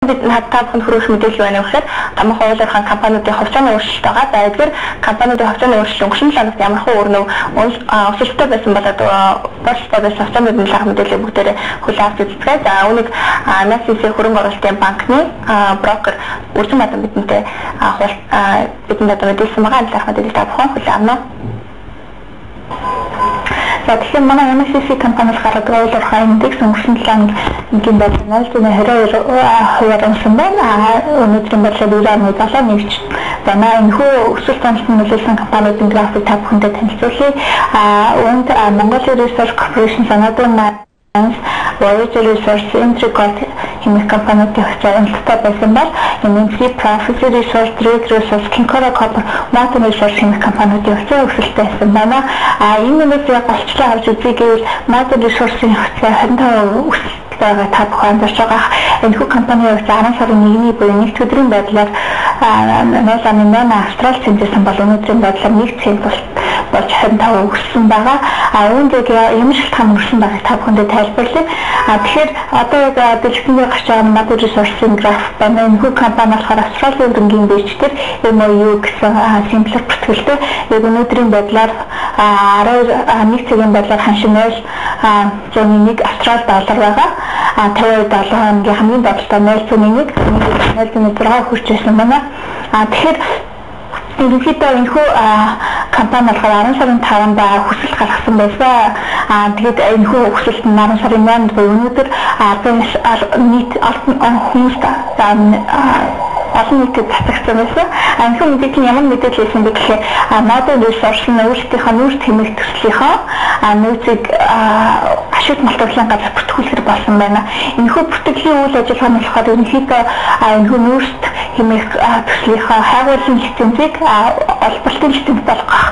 Бид та бүхэнд хүргэх мэдээлэл байна гэхээр томоохон уул уурхайн компаниудын хувьцааны өөрчлөлт байгаа. За эдгээр компаниудын хувьцааны өөрчлөлт өнгөрсөн 7 хоногт ямар хөө өрнөв өсөлттэй байсан болоод борлолттой байсан хувьцаануудын талаарх мэдээллийг бүгдээрээ хүлээн авч үзцгээе. За үүнийг MSCC хөрөнгө оруулалтын банкны брокер Үрзэн Бадан бидэнтэй бидэнд одоо мэдээлсэн байгаа. Энэ талаарх мэдээлэл та бүхэн хүлээн авна. За тэгэхээр манай MSCC компаниас гаргадаг уул уурхай индекс өнгөрсөн 7 хоногийн байдлаар 0.22% унсан байна. Өнөөдрийн байдлаар 9.71 байна. Энэхүү өсөлт уналтанд нөлөөлсөн компаниудын график та бүхэндээ танилцуулъя. Үүнд Mongolia Resource Corporation, Xanadu Mines, Voyager Resource, Entry Gold хэмээх компаниудын хувьцаа уналттай байсан бол MNC, Prophecy Resource, Drake Resource, Kincora Copper, Mountain Resource хэмээх компаниудын хувьцаа өсөлттэй байсан байна. Энэ өнөөдөр яг голчлон авч үзье гэвэл Mountain Resource-ийн хувьцаа 25% өсөлттэй байгаа та бүхэн анзаарч байгаа. Энэхүү компанийн хувьцаа 10 сарын 1-ний буюу нэгд өдрийн байдлаар 0.8 австрал центээс бол өнөөдрийн байдлаар 1 цент болж 25% өссөн байгаа. Үүнд яг ямар шалтгаан өссөн байгааг та бүхэндээ тайлбарлая. Тэгэхээр одоо яг дэлгэцэн дээр гарч байгаа Mountain Resource-ийн граф байна. Энэхүү компани болохоор Австралийн хөрөнгийн бирж дээр MOU гэсэн симплер бүртгэлтэй. Яг өнөөдрийн байдлаар 11 цагийн байдлаар ханшин 0.1 австрал доллар байгаа. 52 7 хоногийн хамгийн бодолтой 0.1, 0.6 хүрч байсан байна. Тэгэхээр ерөнхийдөө энэхүү компани болохоор 10 сарын 5-нд хүсэлт гаргасан байсан. Тэгээд энэхүү хүсэлт нь 10 сарын 8-нд буюу өнөөдөр нийт олон хүмүүст олон нийтэд татагдсан байсан. Энэхүү мэдээлэл ямар мэдээлэл байсан бэ гэхээр Modern Resource нь өөрсдийнхөө нүүрс хэмээх төслийнхөө нөөцийг ашиг малтуурлын газар бүртгүүлэхэр болсон байна. Энэхүү бүртгэлийн үйл ажиллагаа нь болохоор ерөнхийдөө энэхүү нүүрс хэмээх төслийнхөө хайгуулын лицензийг олборлтын лиценз болгох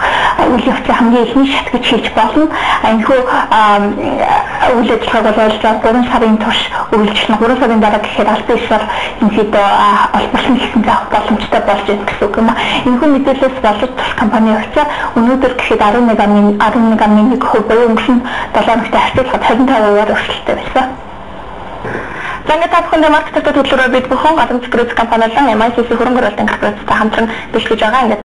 үйл явцын хамгийн эхний шат гэж хэлж болно. Энэхүү үйл ажиллагааг бол ойролцоогоор 3 сарын турш үргэлжлэнэ. 3 сарын дараа гэхээр албан ёсоор ерөнхийдөө олборлтын лиценз авах боломжтой болж байна гэсэн үг юм. Энэхүү мэдээлэлээс болож тус компани хувьцаа өнөөдөр гэхэд 11.11% буюу өнгөрсөн 7 хоногтой харьцуулахад 25%-аар өсөлттэй байсан. За ингээд та бүхэндээ маркетинг төлөвлөрөө бид бүхэн Голомт Group компани болон MICC хөрөнгө оруулалтын корпорацтай хамтран бэлтгэж байгаа. Ингээд